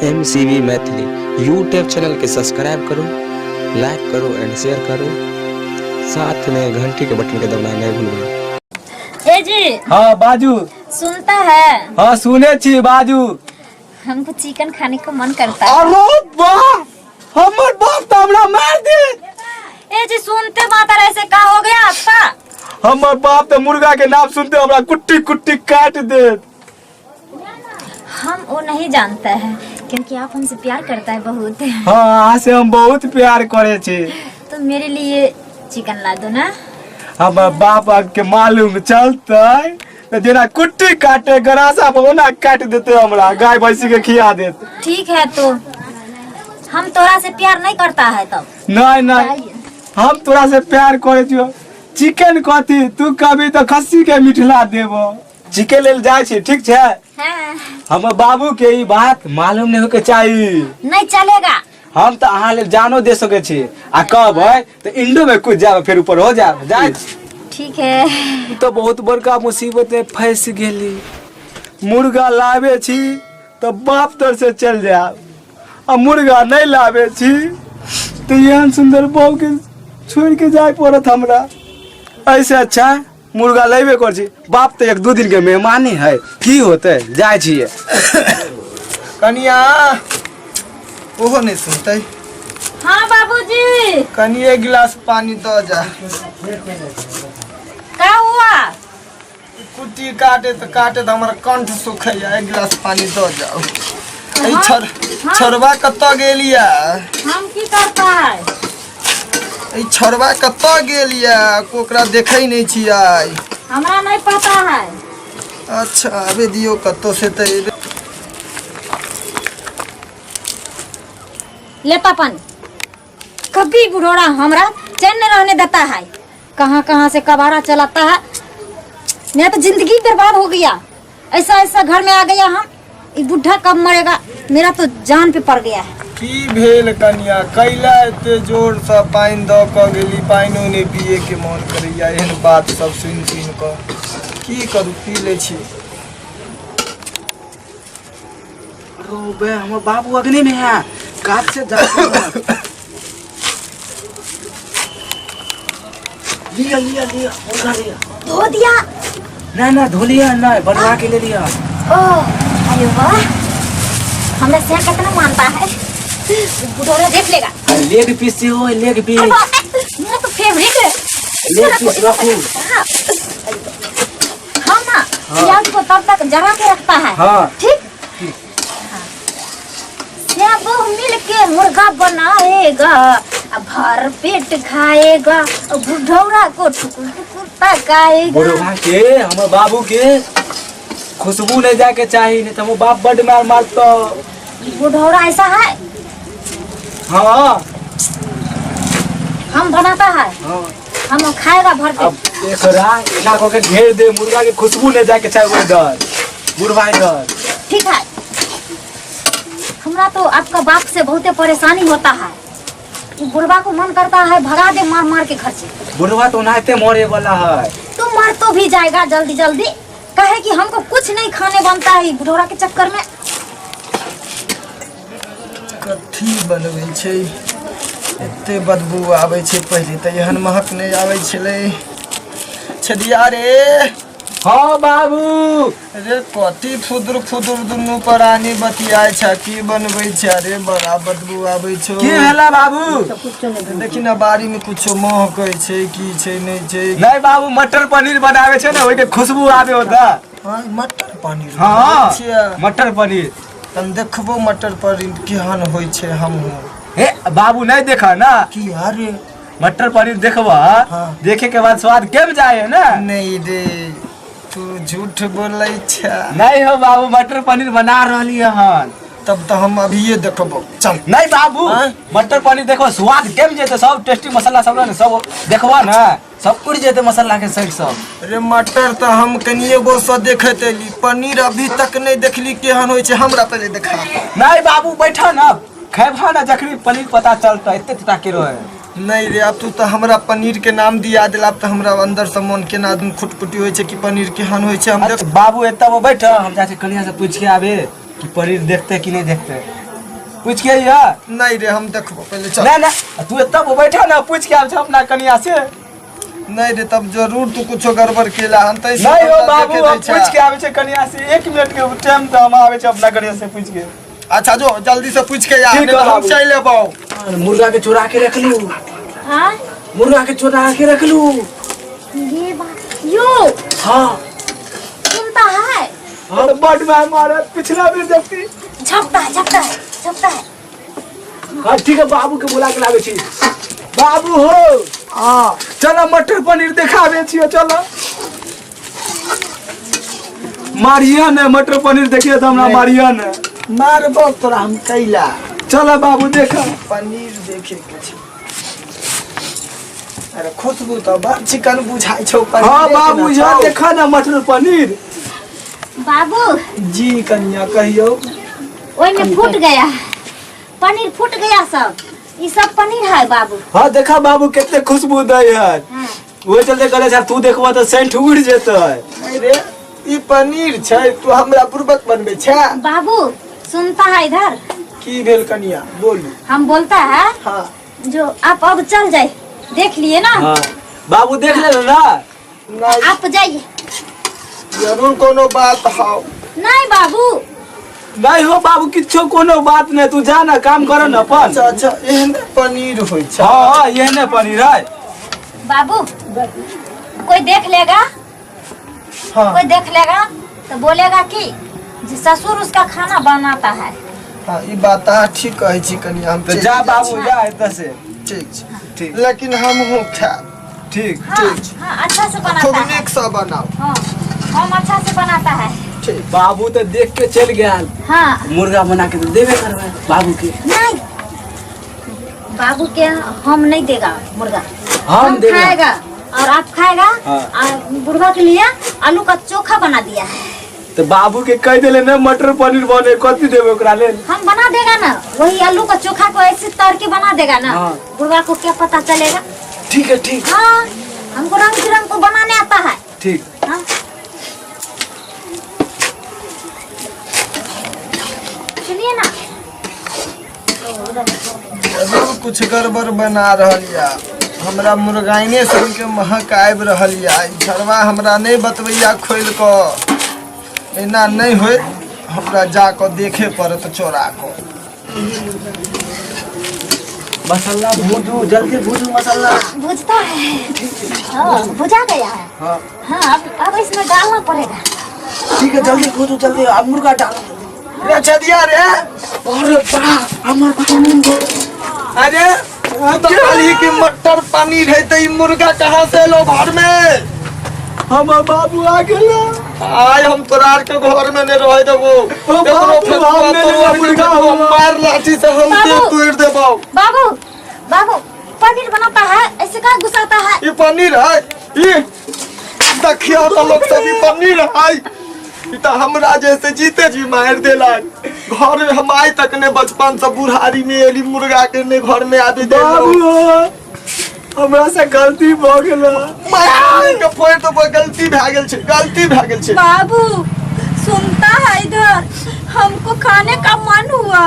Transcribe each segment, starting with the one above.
M C B Maithili YouTube channel के subscribe करू, like करू एंड शेयर करू। साथ में घंटी के बटन के दबाना नहीं भूलबै। ए जी। हाँ बाजू। सुनता है? हाँ सुने छी, बाजू। हमको चिकन खाने को मन करता है। अरे वाह, हमर बाप तो हमरा मार दे। ए जी, सुनते माता ऐसे का हो गया आपका? हमर बाप तो मुर्गा के नाम सुनते हमरा कुट्टी कुट्टी काट दे। हम वो नहीं जानता है, क्योंकि आप हमसे प्यार करता है बहुत। हाँ, अहाँ से हम बहुत प्यार करे छी। तो मेरे लिए चिकन ला दो ना। हमर बाप के मालूम चलते तो जेना कुट्टी काटे गरासा पर ओना काट देते, हमरा गाय भैंसी के खिया देत। ठीक है, तो हम तोरा से प्यार नहीं करता है तब। नहीं नहीं, हम तोरा से प्यार करे छियो। चिकन कथी, तू कभी तो खस्सी के मिठला देबो। चिकन लेल जाइ छी, ठीक छै? हाँ। हमर बाबू के ई बात मालूम नहीं होके चाही। नहीं चलेगा। हम तो अहाँ लेल जानो दे सके छी आ कहबै तो इंडो में कुछ जाब, फेर ऊपर हो जाब जाय। ठीक है। तो बहुत बड़का मुसीबत में फंस गेली। मुर्गा लाबे छी तो बाप तर से चल जाब आ मुर्गा नहीं लाबे छी तो एहन सुंदर बहू के छोड़ के जाय पड़त हमरा। ऐसे अच्छा मुर्गा लेबे कर छी, बाप तो एक दू दिन के मेहमानी है, की होते, जाय छियै। कनिया, ओहो नहीं सुनते। हाँ बाबूजी। कनि एक गिलास पानी दऽ जा। का हुआ? कुट्टी काटे तऽ काटे तऽ हमर कंठ सुखैया, एक गिलास पानी दऽ जाओ। एहि छर छरवा कतऽ गेलिया? हम की करता है? एहि छरवा कतऽ गेलिया? ओकरा देखै नहि छियै। हमरा नहीं पता है। अच्छा, आबे दियौ, कतौ से तऽ एबे। ले पापन। कभी बुढ़ोड़ा हमरा चैन नहीं रहने देता है, कहाँ कहाँ से कबाड़ा चलाता है। मेरा तो जिंदगी बर्बाद हो गया, ऐसा ऐसा घर में आ गया हम। ये बुढ़ा कब मरेगा, मेरा तो जान पे पड़ गया है। की भेल कनिया, कैला एते जोर से पानि दऽ कऽ गेली? पानिओ नहि पिए के मन करैया एहन बात सब सुनि सुनि कऽ। की करू, पी लै छी। रो बे, हमर बाबू अग्नि में है, काट से जा। लिया लिया लिया, मुर्गा लिया। धो दिया? ना ना, धो लिया नहीं, बनवा के ले लिया। ओ अरे वाह, हमरा से कितना मानता है। बुढ़ोड़ा देख लेगा। लेग पीस से हो, लेग पीस। अरे बाप, मेरा तो फेवरेट है। लेग पीस रखू। हाँ। हम ना प्याज को तब तक जरा के रखता है। हाँ। ठीक, हाँ। सब मिल के मुर्गा बनाएगा, आ भर पेट खाएगा और बुढ़ौरा को टुकुर टुकुर तकाएगा। बुढ़वा के, हमर बाबू के खुशबू नहीं जाए के चाही, नहीं तो हमर बाप बड मार मारतो। बुढ़ौरा ऐसा है? हाँ। हम बनाता है। हाँ। हम खाएगा भर अब पेट। एकरा एना कऽ के घेर दे, मुर्गा के खुशबू नहीं जाए के चाही ओहि डर, बुढ़वा डर। ठीक है। हमरा तो आपका बाप से बहुते परेशानी होता है। वो बुढ़वा को मन करता है भगा दे मार मार के घर से। बुढ़वा तो ओनाहिते मरे वाला है। तो मर तो भी जाएगा जल्दी जल्दी, कहे कि हमको कुछ नहीं खाने बनता है बुढ़ौरा के चक्कर में। कथी बनबै छै? एते बदबू आबै छै, पहिले तऽ एहन महक नहि आबै छलै। छदिया रे। हाँ बाबू। रे, कथी फुदुर फुदुर दुनू प्राणी बतियाइ छै? की बनबै छै रे? बड़ा बदबू आबै छौ। की भेला बाबू? देखी ने, बाड़ी में कुछो महकै छै, की छै, नहि छै? नहीं बाबू, मटर पनीर बनावे छै ने, ओहि के खुशबू आबे होता। हाँ, मटर पनीर? हाँ। छियै? मटर पनीर। तन देखबो मटर पनीर केहन होइ छै हमहूँ। हे बाबू, नहीं देखा ना? की अरे। मटर पनीर देखबा? हाँ। देखे के बाद स्वाद केम जाए है ना। नहीं रे, तू झूठ बोलै छ। नहीं हो बाबू, मटर पनीर बना रहली हन। तब तऽ हम अभिये देखबो, चल। नहीं बाबू। हाँ? मटर पनीर देखो, स्वाद केम जेते, सब टेस्टी मसाला सब रहे ने, सब देखबा ना, सब उड़ जेते मसाला के साइड सब। रे, मटर तऽ हम कनिए गो से देखैत एली, पनीर अभी तक नहीं देखली, केहन होइ छै, हमरा पहिले देखा। नहीं बाबू, बैठा ना, खेबा ना, जखनी पनीर पता चलता, एते तटा के रहे। नहीं रे, अब तू तऽ हमरा पनीर के नाम दिया देला, अब तऽ हमरा अंदर से मन केना आदमी खुटपुटी होइ छै कि पनीर केहन होइ छै, हम देख। बाबू, एतऽ बैठ, हम जाइ छी कनिया से पूछ के आबे कि पनीर देखते कि नहीं देखते। पूछ के अइहा। नहीं रे, हम देखबो पहिले, चल। ना ना, तू एतऽ बैठा ना, पूछ के आब छै अपना कनिया से। नहीं रे, तब जरूर तू कुछो गड़बड़ केला हन तै। नहीं हो बाबू, हम पूछ के आबै छै कनिया से। 1 मिनट के टाइम तऽ हम आबै छै अपना कनिया से पूछ के। अच्छा जो, जल्दी से पूछ के आ, ठीक नहीं तो है हम बाबू। चलि एबौ। मुर्गा के चुरा के रखलू? हाँ। मुर्गा के चुरा के रखलू? ये बात यो। हाँ। सुनता है। हाँ, बड मार मारत पिछला बेर देखती। झपता है, झपता है, झपता है। हाँ ठीक है, बाबू के बुला के लावे छी। बाबू हो। हाँ। चलो मटर पनीर देखावे छियो, चलो। मारिया ने मटर पनीर देखिए तो हमरा मारिया ने। मारबो तोरा हम कैला। चलो बाबू देखा। पनीर देखे के छै। अरे खुशबू तऽ बड़ चिकन बुझाइ छौ पनीर। हाँ बाबू, यहाँ देखा ना मटर पनीर। बाबू। जी कनिया, कहियौ। ओई में फूट गया पनीर, फूट गया सब। ई सब पनीर है बाबू। हाँ देखा बाबू, कितने खुशबू दै है। हाँ। वही चलते कहले सर, तू देखबा तऽ सेंट उड़ जेतै। नहीं रे, ई पनीर छै, तू हमरा बुड़बक बनबै छै। बाबू, सुनता है इधर? की भेल कनिया, बोलू। हम बोलता है। हाँ। जो आप अब चल जाए, देख लिए ना? हाँ बाबू, देख ले ना। नहीं। आप जाइए। जरूर कोनो बात हौ। नहीं बाबू। नहीं हो बाबू, किछो कोनो बात नहीं, तू जा ना, काम कर ना अपन। अच्छा अच्छा, एहन पनीर होइ छै? हाँ हाँ, एहने पनीर है। बाबू, कोई देख लेगा। हाँ। कोई देख लेगा तो बोलेगा कि जे ससुर उसका खाना बनाता है। हाँ, ई बात अहाँ ठीक कहै छी कनिया, हम तो चलि जा जाइ बाबू, छी। जा एतऽ से। ठीक छै। ठीक। लेकिन हमहूँ खायब। ठीक। हाँ। हाँ, अच्छा से खूब बनाता है। नीक से बनाउ। हाँ, हम अच्छा से बनाता है। ठीक। बाबू तऽ देख के चलि गेल। हाँ। मुर्गा बना के तऽ देबे करबै बाबू के। नहीं बाबू के हम नहीं देगा मुर्गा। हम देगा। खाएगा और आप खाएगा। हाँ। और बुढ़वा के लिए आलू का चोखा बना दिया है। तो बाबू के कह देले ना मटर पनीर बने, कथी देबे ओकरा लेल? हम बना देगा ना, वही आलू का चोखा को ऐसे तर के बना देगा ना। हाँ। बुढ़वा को क्या पता चलेगा? ठीक है, ठीक। हाँ, हमको रंग बिरंग को बनाने आता है। ठीक। हाँ। सुनिए ना। जरूर कुछ गड़बड़ बना रहल या। हमरा मुर्गाइने सबके महक आबि रहल या। ई झरवा हमरा नहि बतबैया खोलि कऽ। एना नहि होय, हमरा जा कऽ देखे पड़त चोरा कऽ। मसाला भूजू, जल्दी भूजू मसाला। भुजता है। हाँ, भुजा गया है। हाँ। हाँ, अब इसमें डालना पड़ेगा। ठीक है, जल्दी भूजू जल्दी, अब मुर्गा डालो। रे चदिया रे। अरे बा, हमर बाबू। अरे तू तऽ कहली कि मटर पनीर है, तऽ ई मुर्गा कहाँ से एलो घर में? हमर बाबू आ गेल। आय हम तोरा आर के घर में नहीं रह देबो। ओ केकरो बाबू, फेंकबो हम नहीं तोरो आर के मुर्गा फेंकबो, हो। मार लाठी से हम देह बाबू। तोड़ देबो। बाबू, बाबू, पनीर बनाता है, ऐसे का गुस्साता है? ई पनीर है? ई देखियो तो लोग सब, ई पनीर है? ई तऽ हमरा जैसे जीते जी मारि देलक। घर में हम आइ तक ने बचपन से बुढ़ारी में एली, मुर्गा के ने घर में आबे देलहुँ। बाबू, हमरा से गलती भऽ गेल। मारि के फोड़ि देबो। गलती भए गेल छै, गलती भए गेल छै। बाबू, सुनता है इधर? हमको खाने का मन हुआ।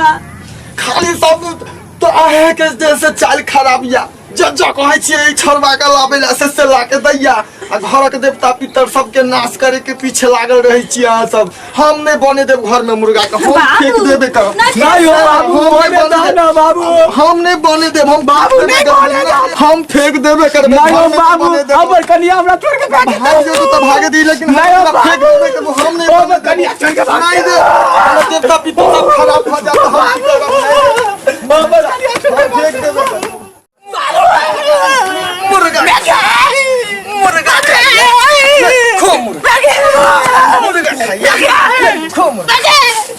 खाली सब तो अहे के जैसे चाल खराब या। जब जा कहै छियै ई छौड़बा के लाबै ला, से से ला के दैया आ घरक देवता पितर सबके नाश करे के पीछे लागल रहै छियै अहाँ सब। हम नहि बने देब घर में मुर्गा के, हम बाबू, फेंक देबे करब। नहीं। नहीं हो बाबू, हम नहीं बने बने दे देब। ना बाबू। हम नहीं बने देब, हम बाबू, फेंक नहीं देबै। बने देब। हम फेंक देबे करबै। नहीं हो घर में नहीं बाबू, बने देब। हमर कनिया हमरा छोड़ के भाग भाग जेतौ तऽ भागे दी, लेकिन नहीं हो हम फेंक बाबू। देबे करबै, हम नहीं ओ, बने देब। कनिया छोड़ के भाग। नहीं दे, हमर देवता पितर सब खराब भऽ जायत, हम की करब? हमर कनिया छोड़ के हम फेंक देबे करबै। मुर्गा, मुर्गा खो, मुर्गा, मुर्गा खाइए, खो मुर्गा।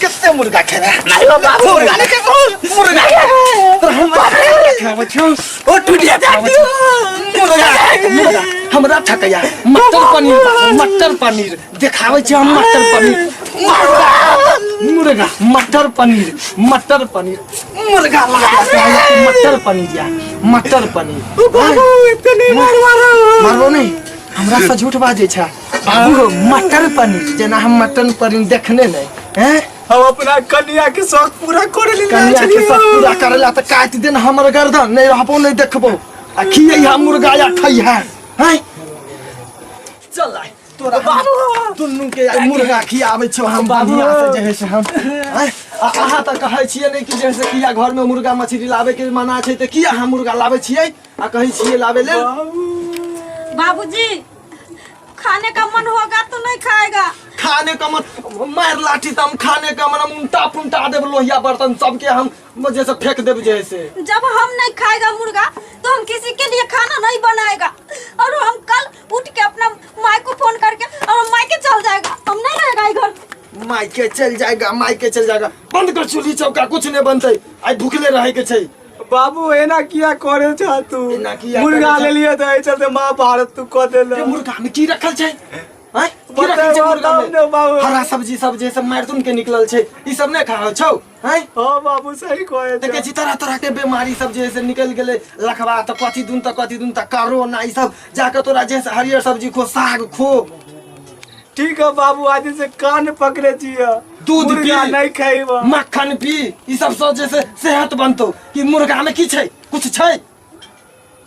कितने मुर्गा खेबे? मुर्गा नहीं खेबे, मुर्गा तोरा हम खेबै छौ। ओ टूटिया मुर्गा, मुर्गा हमरा ठकैया। मटर पनीर, मटर पनीर देखाबै छी हम। मटर पनीर, मुर्गा, मुर्गा, मटर पनीर, मटर पनीर, मुर्गा लगा, मटर पनीर या मटर पनीर। बाबू, एते नहीं मारवा। मारबो नहीं, हमरा से झूठ बाजै छै बाबू। हो, मटर पनीर जेना हम मटन पनीर देखने नहीं हैं। हम अपना कन्या के शौक पूरा करे लेल कन्या के शौक पूरा करे ला त काटि देन हमर गर्दन नहीं रहबो नहीं देखबो आ खियै हा मुर्गा या खैहा हैं चल आइ तोरा बाबू दुनू के आइ मुर्गा खियाबै छौ हम बढ़िया से जे है से हम हैं? आ अहाँ तऽ कहै छियै नहि कि जे है से किया घर में मुर्गा मछली लाबै के मना छै तऽ किया अहाँ मुर्गा लाबै छियै आ कहै छियै लाबै लेल बाबूजी खाने का मन होगा तो नहीं खाएगा खाने का मन मार लाठी तऽ हम खाने का मन हम उल्टा पुल्टा देब लोहिया बर्तन सबके हम जैसे फेंक देब जे है से जब हम नहीं खाएगा मुर्गा तो हम किसी के लिए खाना नहीं बनाएगा और हम कल उठ के अपना माई को फोन करके और हम मायके चल जाएगा हम नहीं रहेगा ई घर मायके चल जाएगा मायके चल जाएगा बंद कर चूल्ही चौका कुछ नहीं बनते आई भूखले रहे के छै बाबू एना किया करे छा तू एना किया मुर्गा करे छा? ले लिए तऽ एहि चलते महाभारत तू कऽ देल ये मुर्गा में की रखल छै आँय? की रखल छै बताउ मुर्गा में ने बाबू। हरा सब्जी सब जे सब मारि तुन के निकलल छै ई सब नहि खाओ छौ आँय हाँ बाबू सही कहे देखै छी तरह तरह के बीमारी सब जे है से निकलि गेलै लखवा तऽ कथी दुन तऽ कथी दुन तऽ करोना ई सब जाके तोरा जे है से हरियर सब्जी खो साग खो ठीक है बाबू आज से कान पकड़े छियै दूध मुर्गा पी। नहीं खेब मक्खन पी ई सब सब जे से सेहत बनतौ कि मुर्गा में की छै कुछ छै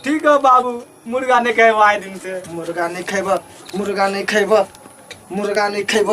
ठीक है बाबू मुर्गा नहीं खेब आए दिन से मुर्गा नहीं खेब मुर्गा नहीं खेब मुर्गा नहीं खेब।